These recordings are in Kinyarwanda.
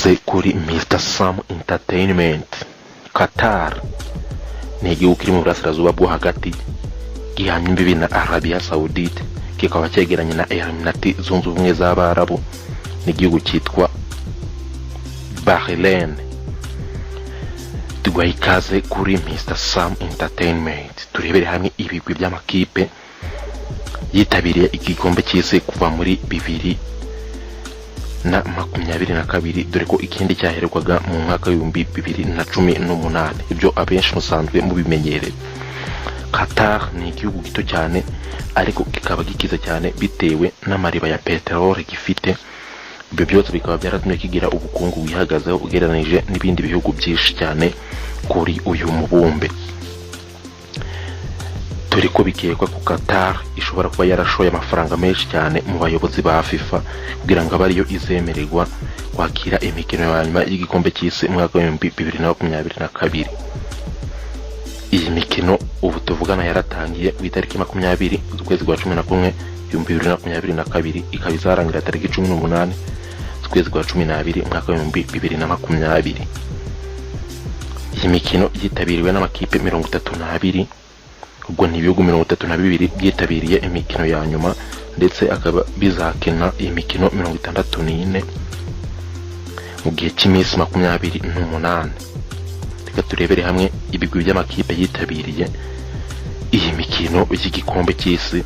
Ikaze kuri Mr Sam Entertainment. Qatar ni igihugu kiri mu burasirazuba bwo hagati, gihanye imbibi na Arabia Saudite, kikaba cyegeranye na Emirati Zunze Ubumwe z'Abarabu n'igihugu cyitwa Bahrain. Tuguhaye ikaze kuri Mr Sam Entertainment, turebere hamwe ibigwi by'amakipe yitabiriye igikombe cy'isi kuva muri 2022, dore ko ikindi cyaherwaga mu mwaka w'2018. Ibyo abenshi musanzwe mubimenyereye. Qatar ni igihugu gito cyane, ariko kikaba gikize cyane bitewe n'amariba ya peteroli gifite. Ibyo byose bikaba byaratumye kigira ubukungu bwihagazeho ugereranije n'ibindi bihugu byinshi cyane kuri uyu mubumbe, dore ko bikekwa ko Qatar ishobora kuba yarashoye amafaranga menshi cyane mu bayobozi ba FIFA kugira ngo abe ariyo izemererwa kwakira imikino ya nyuma y'igikombe cy'isi mu mwaka w'2022. Iyi mikino ubu tuvugana yaratangiye ku itariki 20 z'ukwezi kwa 11 2022, ikaba izarangira tariki 18 z'ukwezi kwa 12 umwaka w'2020. Iyi mikino yitabiriwe n'amakipe 32, ubwo ni ibihugu 32 byitabiriye imikino ya nyuma, ndetse akaba bizakina iyi mikino 64 mu gihe cy'iminsi 28. Reka turebere hamwe ibigwi by'amakipe yitabiriye iyi mikino y'igikombe cy'isi.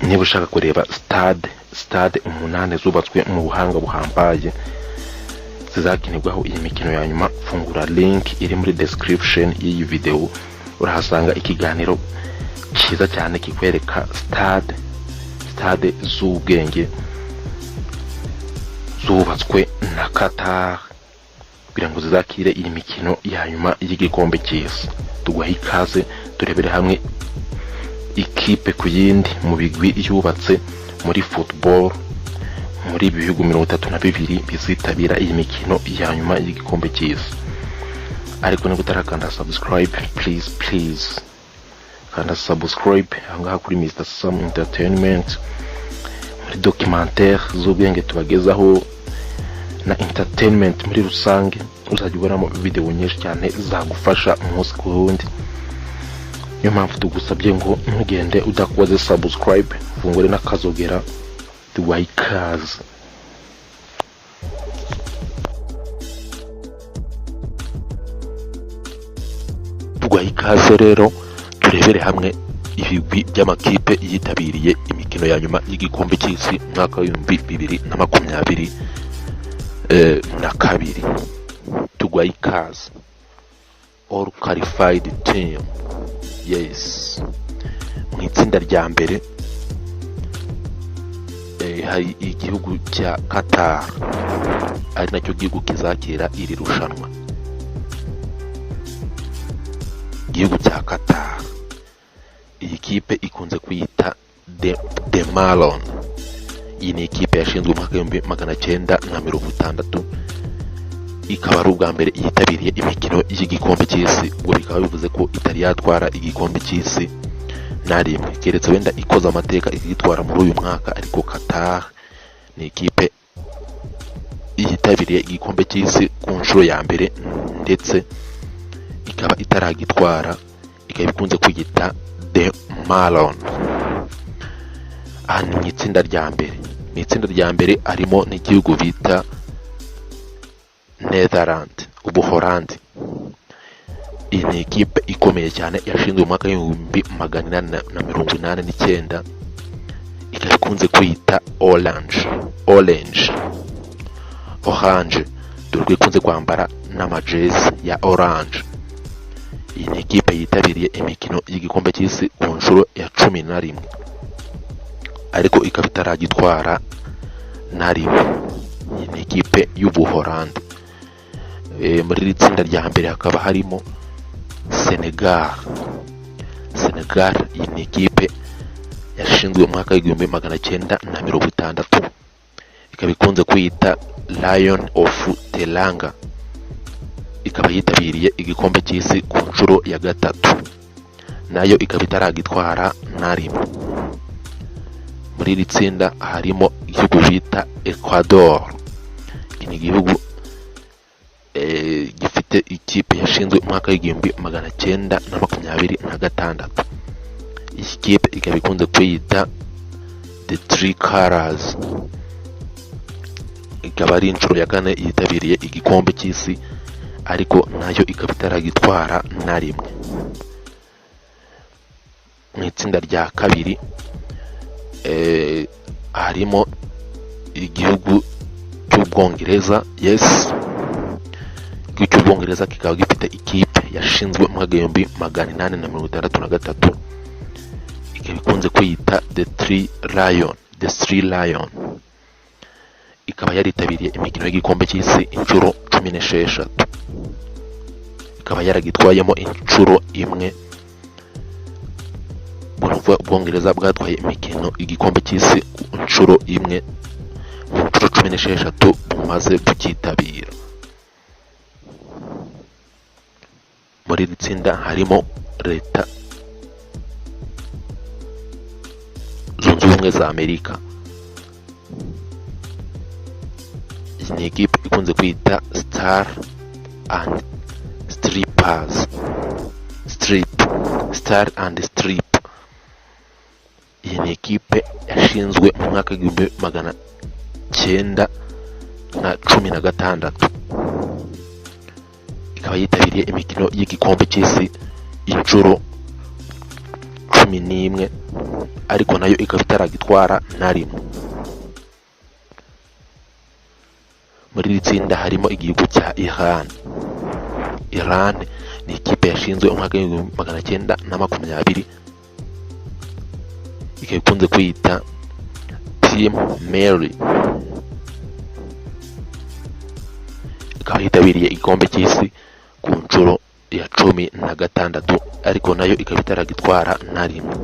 Niba ushaka kureba stade umunani zubatswe mu buhanga buhambaye zizakinirwaho iyi mikino ya nyuma, fungura link iri muri description y'iyi video, urahasanga ikiganiro cyiza cyane kikwereka stade z'ubwenge zubatswe na Qatar kugira ngo zizakire iyi mikino ya nyuma y'igikombe cy'isi. Tuguha ikaze, turebere hamwe ikipe ku yindi mu bigwi yubatse muri football muri ibi bihugu 32 bizitabira iyi mikino ya nyuma y'igikombe cy'isi. Ariko niba utarakanda subscribe, please, please kanda subscribe ahangaha kuri Mr Sam Entertainment, muri documentaire z'ubwenge tubagezaho na entertainment muri rusange. Uzajya ubonamo video nyinshi cyane zagufasha umunsi ku wundi. Niyo mpamvu tugusabye ngo ntugende udakoze subscribe, ufungure n'akazogera. Tuguhaye ikaze. Tuguhaye ikaze rero, turebere hamwe ibigwi by'amakipe yitabiriye imikino ya nyuma y'igikombe cy'isi mu mwaka w'2022. Tuguhaye ikaze. All qualified team, yes. Mu itsinda rya mbere hari igihugu cya Qatar, ari nacyo gihugu kizakira iri rushanwa. Igihugu cya Qatar, iyi kipe ikunze kwiyita The Maroon. Iyi ni ikipe yashinzwe mu mwaka w'1960, ikaba ari ubwa mbere yitabiriye imikino y'igikombe cy'isi. Ubwo bikaba bivuze ko itari yatwara igikombe cy'isi na rimwe, keretse wenda ikoze amateka ikagitwara muri uyu mwaka. Ariko Qatar ni ikipe yitabiriye igikombe cy'isi ku nshuro ya mbere, ndetse ikaba itaragitwara, ikaba ikunze kwiyita The Maroon. Aha ni mu itsinda rya mbere. Mu itsinda rya mbere harimo n'igihugu bita Netherland, Ubuholandi. Iyi ni ikipe ikomeye cyane yashinzwe mu mwaka w'1889, ikaba ikunze kwita Orange, Orange, Orange, dore ko ikunze kwambara n'amajezi ya orange. Iyi ni ikipe yitabiriye imikino y'igikombe cy'isi ku nshuro ya 11, ariko ikaba itaragitwara na rimwe. Iyi ni ikipe y'Ubuholandi. Muri iri tsinda rya mbere hakaba harimo Senegal. Senegal, iyi ni ikipe yashinzwe mu mwaka w'1960, ikaba ikunze kwiyita Lion of Teranga, ikaba yitabiriye igikombe cy'isi ku nshuro ya gatatu, nayo ikaba itaragitwara na rimwe. Muri iri tsinda harimo igihugu bita Ecuador. Iki ni igihugu gifite ikipe yashinzwe mu mwaka w'1926. Iyi kipe ikaba ikunze kwiyita The Three Colors. Ikaba ari inshuro ya kane yitabiriye igikombe cy'isi, ariko nayo ikaba itaragitwara na rimwe. Mu itsinda rya kabiri harimo igihugu cy'Ubwongereza. Yes, igihugu cy'Ubwongereza kikaba gifite ikipe yashinzwe mu mwaka 1863, ikaba ikunze kwiyita The Three Lion. Ikaba yaritabiriye imikino y'igikombe cy'isi inshuro 16, ikaba yaragitwayemo inshuro imwe. Ubwo ni ukuvuga Ubwongereza bwatwaye imikino igikombe cy'isi inshuro imwe mu nshuro 16 bumaze kucyitabira. Muri iri tsinda harimo Leta Zunze Ubumwe za Amerika. Iyi ni ikipe ikunze kwita Star and Stripes, Strip, Star and Strip. Iyi ni ikipe yashinzwe mu mwaka w'1916, ikaba yitabiriye imikino y'igikombe cy'isi inshuro 11, ariko nayo ikaba itaragitwara na rimwe. Muri iri tsinda harimo igihugu cya Iran. Iran ni ikipe yashinzwe mu mwaka w'1920, ikaba ikunze kwiyita Team Mary. Ikaba yitabiriye igikombe cy'isi ku nshuro ya 16, ariko nayo ikaba itaragitwara na rimwe.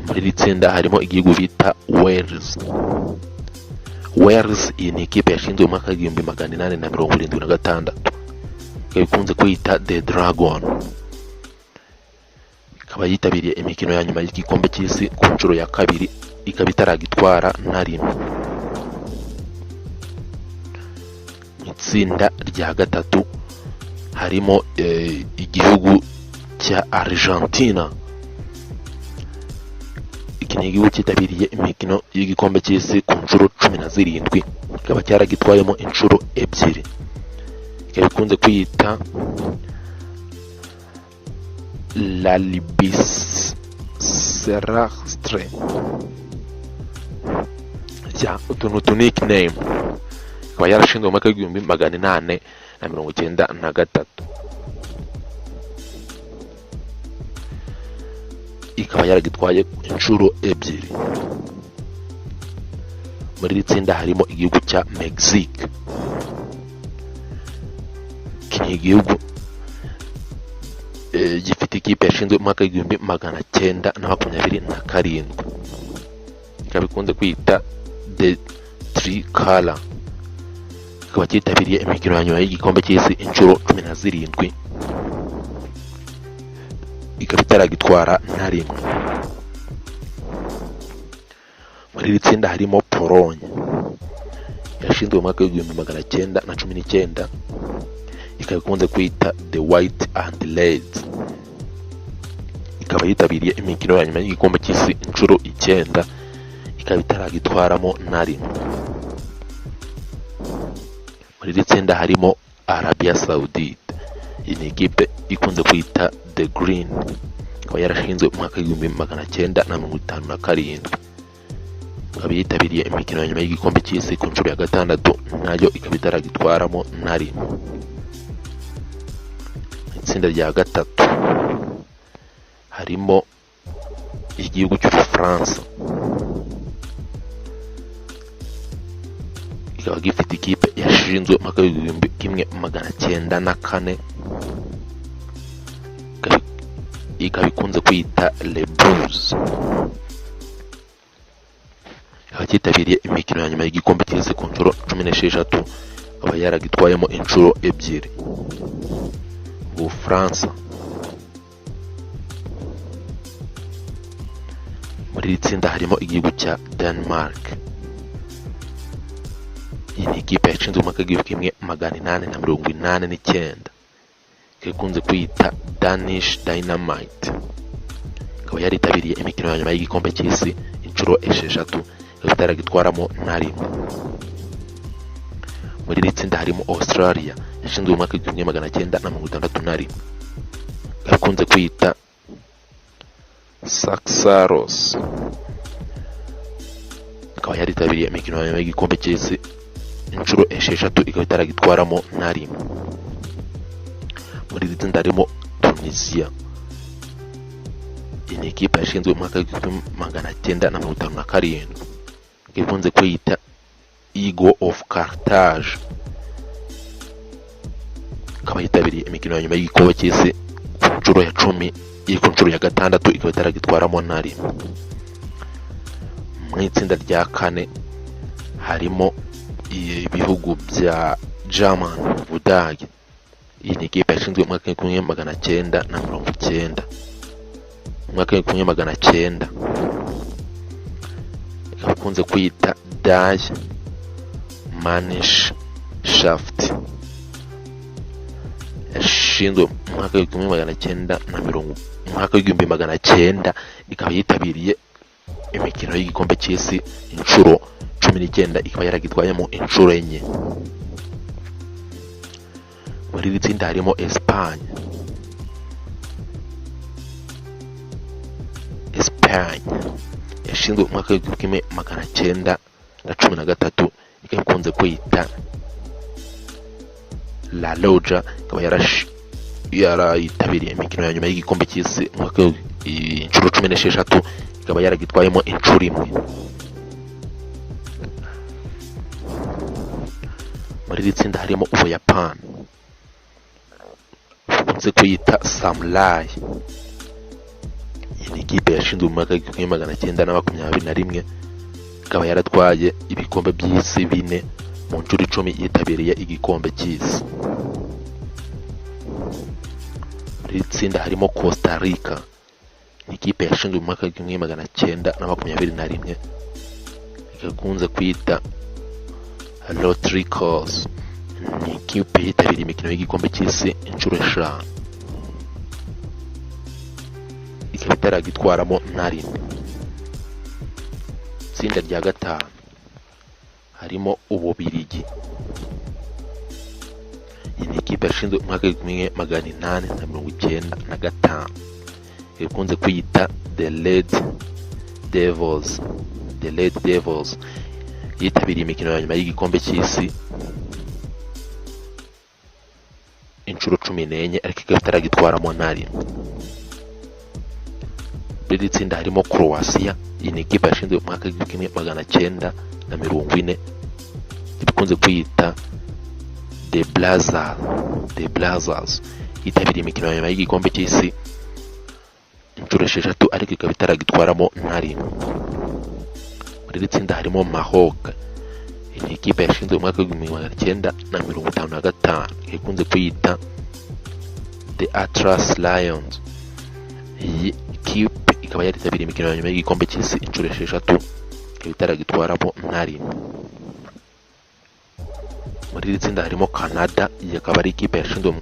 Muri iri tsinda harimo igihugu bita Wales. Wales iyi ni ikipe yashinzwe mu mwaka w'1876, ikaba ikunze kwiyita The Dragon. Ikaba yitabiriye imikino ya nyuma y'igikombe cy'isi ku nshuro ya kabiri, ikaba itaragitwara na rimwe. Mu itsinda rya gatatu harimo igihugu cya Argentina. Iki ni igihugu cyitabiriye imikino y'igikombe cy'isi ku nshuro 17, kikaba cyaragitwayemo inshuro ebyiri. Ikaba ikunze kwiyita L'Albiceleste. Ya, utu ni utu nickname. Ikaba yarashinzwe mu mwaka w'1893, ikaba yaragitwaye inshuro ebyiri. Muri iri tsinda harimo igihugu cya Mexique. Iki ni igihugu gifite ikipe yashinzwe mu mwaka w'1927, ikaba ikunze kwita The Tricolor. Kikaba cyitabiriye imikino ya nyuma y'igikombe cy'isi inshuro 17, ikaba itaragitwara na rimwe. Muri iri tsinda harimo Polonye yashinzwe mu mwaka w'1919, ikaba ikunze kwita The White and Red. Ikaba yitabiriye imikino ya nyuma y'igikombe cy'isi inshuro 9, ikaba itaragitwaramo na rimwe. Muri iri tsinda harimo Arabia Saudite. Iyi ni ikipe ikunze kwita The Green, ikaba yarashinzwe mu mwaka w'1957, ikaba yitabiriye imikino ya nyuma y'igikombe cy'isi ku nshuro ya gatandatu, nayo ikaba itaragitwaramo na rimwe. Mu itsinda rya gatatu harimo igihugu cy'Ubufaransa, kikaba gifite ikipe yashinzwe mu mwaka w'1904, ikaba ikunze kwita Les Blues. Kikaba cyitabiriye imikino ya nyuma y'igikombe cy'isi ku nshuro 16, akaba yaragitwayemo inshuro ebyiri. Ubufaransa. Muri iri tsinda harimo igihugu cya Denmark. Iyi ni ikipe yashinzwe mu mwaka w'1889, ikaba ikunze kwita Danish Dynamite. Ikaba yaritabiriye imikino ya nyuma y'igikombe cy'isi inshuro 6, ikaba itaragitwaramo na rimwe. Muri iri tsinda harimo Australia yashinzwe mu mwaka w'1961, ikaba ikunze kwita Socceroos. Ikaba yaritabiriye imikino ya nyuma y'igikombe cy'isi inshuro 6, ikaba itaragitwaramo na rimwe. Muri iri tsinda harimo Tunisia. Iyi ni ikipe yashinzwe mu mwaka w'1957, ikaba ikunze kwiyita Eagle of Carthage. Ikaba yitabiriye imikino ya nyuma y'igikombe cy'isi ku nshuro ya 10, iri ku nshuro ya 6, ikaba itaragitwaramo na rimwe. Mu itsinda rya kane harimo ibihugu bya German, Budage. Iyi ni ikipe yashinzwe mu mwaka w'1990, mu mwaka w'1900, ikaba ikunze kwita Die Mannschaft. Yashinzwe mu mwaka w'1990, mu mwaka w'1900, ikaba yitabiriye imikino y'igikombe cy'isi inshuro 19, ikaba yaragitwayemo inshuro 4. Muri iri tsinda harimo Espagne. Espagne yashinzwe mu mwaka w'1913, ikaba ikunze kwita La Roja. Ikaba yarayitabiriye imikino ya nyuma y'igikombe cy'isi mu mwaka inshuro 16, ikaba yaragitwayemo inshuro 1. Muri iri tsinda harimo Ubuyapani bukunze kwiyita Samurai. Iyi ni ikipe yashinzwe mu mwaka w'1921, ikaba yaratwaye ibikombe by'isi 4 mu nshuro 10 yitabiriye igikombe cy'isi. Muri iri tsinda harimo Costa Rica. Ni ikipe yashinzwe mu mwaka w'1921, ikaba ikunze kwita Lotricos. Ni ikipe yitabiriye imikino y'igikombe cy'isi inshuro 5, ikaba itaragitwaramo na rimwe. Itsinda rya 5 harimo Ububirigi. Iyi ni ikipe yashinzwe mu mwaka w'1895, ikunze kwiyita The Red Devils. The Red Devils yitabiriye imikino ya nyuma y'igikombe cy'isi inshuro 14, ariko ikaba itaragitwaramo na rimwe. Muri iri tsinda harimo Croatia. Iyi ni ikipe yashinzwe mu mwaka w'1940, ikunze kwiyita The Blazers. The Blazers yitabiriye imikino ya nyuma y'igikombe cy'isi inshuro 6, ariko ikaba itaragitwaramo na rimwe. Muri iri tsinda harimo Maroc. Iyi ni ikipe yashinzwe mu mwaka w'1955, ikunze kwiyita The Atlas Lions. Iyi kipe ikaba yaritabiriye imikino ya nyuma y'igikombe cy'isi inshuro 6, ikaba itaragitwaramo na rimwe. Muri iri tsinda harimo Canada. Iyi akaba ari ikipe yashinzwe mu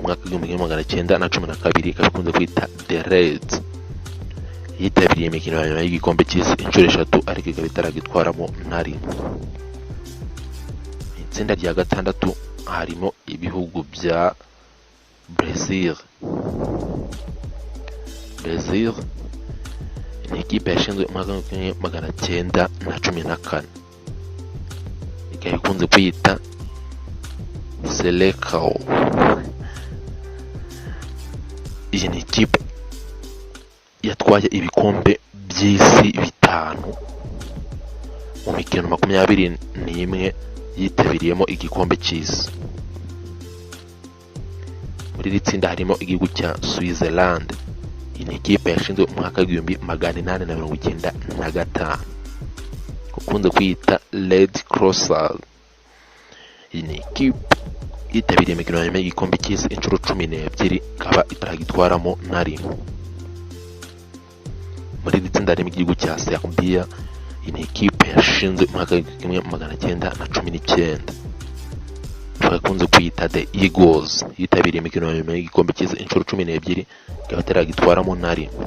mwaka w'1912, ikaba ikunze kwita The Reds. Yitabiriye imikino ya nyuma y'igikombe cy'isi inshuro 3, ariko ikaba itaragitwaramo na rimwe. Itsinda rya 6 harimo ibihugu bya Brazil. Brazil ni ikipe yashinzwe mu mwaka w'1914, ikaba ikunze kwiyita Selecao. Iyi ni ikipe yatwaye ibikombe by'isi 5 mu mikino 21 yitabiriyemo igikombe cy'isi. Muri iri tsinda harimo igihugu cya Switzerland. Iyi ni ikipe yashinzwe mu mwaka w'1895, ukunze kwiyita Red Crossers. Iyi ni ikipe yitabiriye imikino ya nyuma y'igikombe cy'isi inshuro 12, ikaba itaragitwaramo na rimwe. Muri iri tsinda harimo igihugu cya Serbia. Iyi ni ikipe yashinzwe mu mwaka w'1919, bakunze kuyita The Eagles. Yitabiriye imikino ya nyuma y'igikombe cy'isi inshuro 12, ikaba itaragitwaramo na rimwe.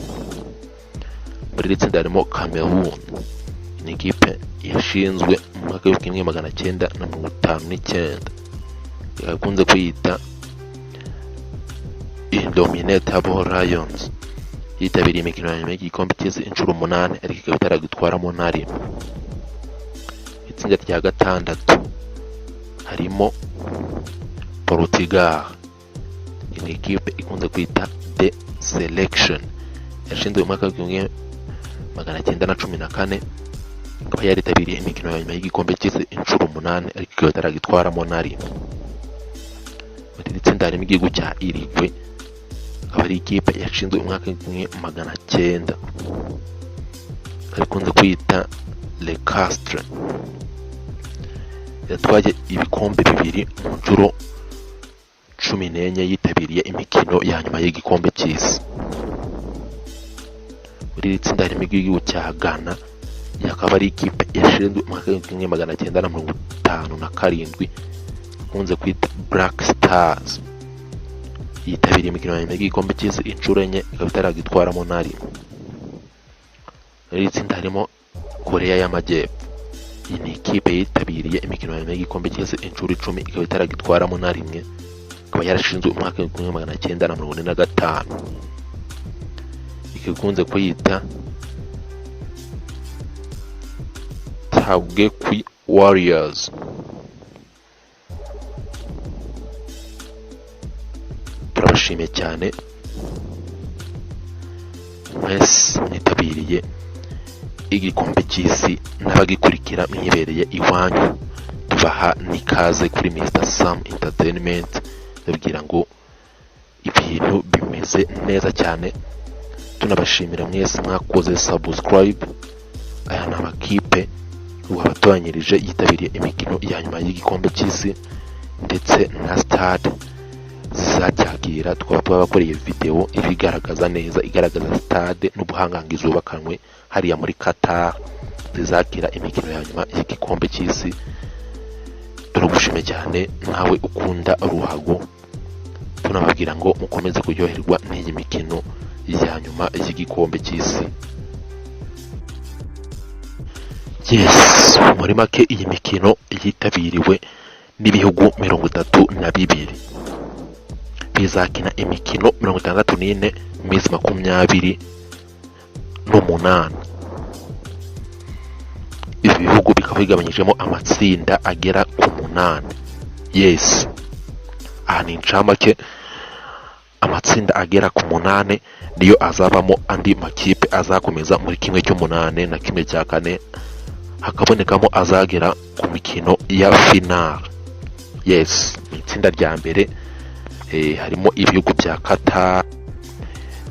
Muri iri tsinda harimo Cameroon. Ni ikipe yashinzwe mu mwaka w'1959, ikaba ikunze kwiyita Indomitable Lions. Yitabiriye imikino ya nyuma y'igikombe cy'isi inshuro 8, ariko ikaba itaragitwaramo na rimwe. Itsinda rya gatandatu harimo Portugal. Iyi ni ikipe ikunze kwita The Selection, yashinzwe mu mwaka w'1914, ikaba yaritabiriye imikino ya nyuma y'igikombe cy'isi inshuro 8, ariko ikaba itaragitwaramo na rimwe. Muri iri tsinda harimo igihugu cya Uruguay, akaba ari ikipe yashinzwe mu mwaka w'1900, ikaba ikunze kwita Le Castre. Yatwaye ibikombe 2 mu nshuro 14 yitabiriye imikino ya nyuma y'igikombe cy'isi. Muri iri tsinda harimo igihugu cya Ghana, akaba ari ikipe yashinzwe mu mwaka w'1957, ikunze kwita Black Stars. Yitabiriye imikino ya nyuma y'igikombe cy'isi inshuro 4, ikaba itaragitwaramo na rimwe. Muri iri tsinda harimo Korea y'Amajyepfo. Iyi ni ikipe yitabiriye imikino ya nyuma y'igikombe cy'isi inshuro 10, ikaba itaragitwaramo na rimwe, ikaba yarashinzwe mu mwaka w'1945, ikaba ikunze kwiyita Taegukgi Warriors. Turabashimiye cyane mwese mwitabiriye igikombe cy'isi n'abagikurikira mwibereye iwanyu. Tubaha n'ikaze kuri Mr Sam Entertainment, babwira ngo ibintu bimeze neza cyane. Tunabashimira mwese mwakoze subscribe. Aya ni amakipe wabatoranyirije yitabiriye imikino ya nyuma y'igikombe cy'isi ndetse na stade zizacyakira. Tukaba twabakoreye video ibigaragaza neza, igaragaza stade n'ubuhangange zubakanywe hariya muri Qatar zizakira imikino ya nyuma y'igikombe cy'isi. Turagushimiye cyane nawe ukunda ruhago, tunababwira ngo mukomeze kuryoherwa n'iyi mikino ya nyuma y'igikombe cy'isi. Yes, muri make iyi mikino yitabiriwe n'ibihugu 32, bizakina imikino 64 mu minsi 28. Ibi bihugu bikaba bigabanyijemo amatsinda agera ku 8. Yes, aha ni incamake. Amatsinda agera ku 8 niyo azabamo andi makipe azakomeza muri 1/8 na 1/4, hakabonekamo azagera ku mikino ya final. Yes, mu itsinda rya mbere harimo ibihugu bya Qatar,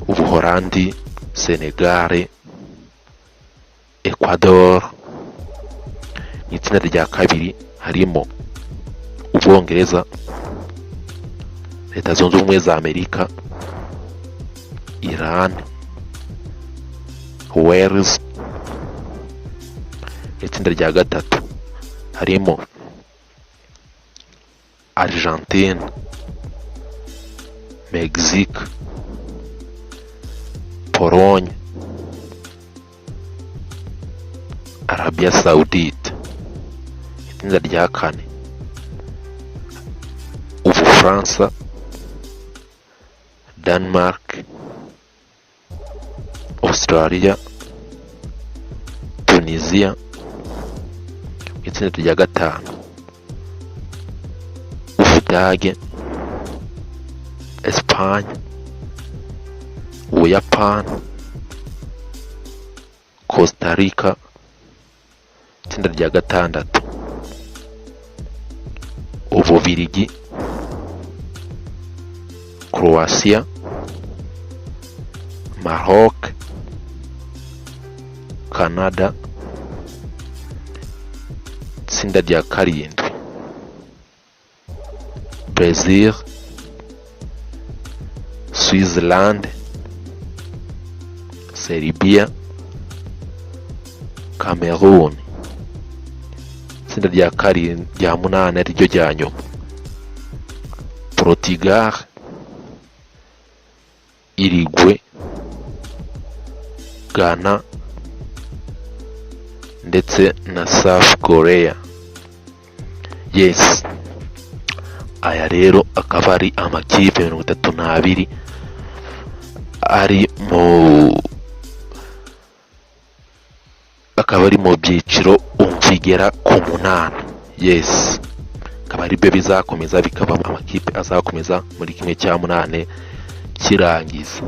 Ubuholandi, Senegal, Ecuador. Mu itsinda rya kabiri harimo Ubwongereza, Leta Zunze Ubumwe za Amerika, Iran, Wales. Mu itsinda rya gatatu harimo Argentine, Mexique, Pologne, Arabia Saudite. Itsinda rya kane Ubufaransa, Denmark, Australia, Tunisia. Itsinda rya gatanu Ubudage, Espagne, Ubuyapani, Costa Rica. Itsinda rya gatandatu Ububirigi, Croatia, Maroc, Canada. Itsinda rya karindwi Brazil, Switzerland, Serbia, Cameroon. Itsinda rya karindwi, rya munani ariryo rya nyuma: Portugal, Uruguay, Ghana ndetse na South Korea. Yes, aya rero akaba ari amakipe 32 ari mu akaba ari mu byiciro bigera ku munani. Yes, akaba ari byo bizakomeza bikaba amakipe azakomeza muri 1/8 kirangiza.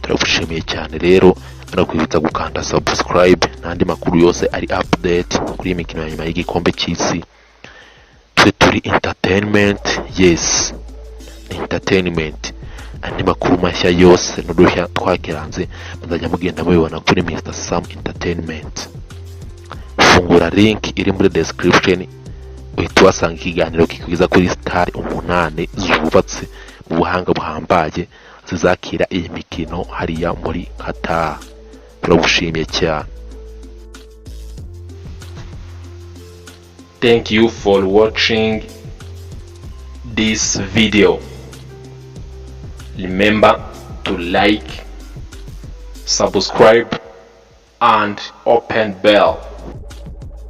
Turagushimiye cyane rero, turakwibutsa gukanda subscribe n'andi makuru yose ari update kuri iyi mikino ya nyuma y'igikombe cy'isi. Twe turi entertainment, yes, ni entertainment. Andi makuru mashya yose n'udushya twakiranze muzajya mugenda mubibona kuri Mr Sam Entertainment. Fungura link iri muri description, uhita uhasanga ikiganiro kikugeza kuri stade umunani zubatse mu buhanga buhambaye zizakira iyi mikino hariya muri Qatar. Turagushimiye cyane. Thank you for watching this video. Remember to like, subscribe and open bell.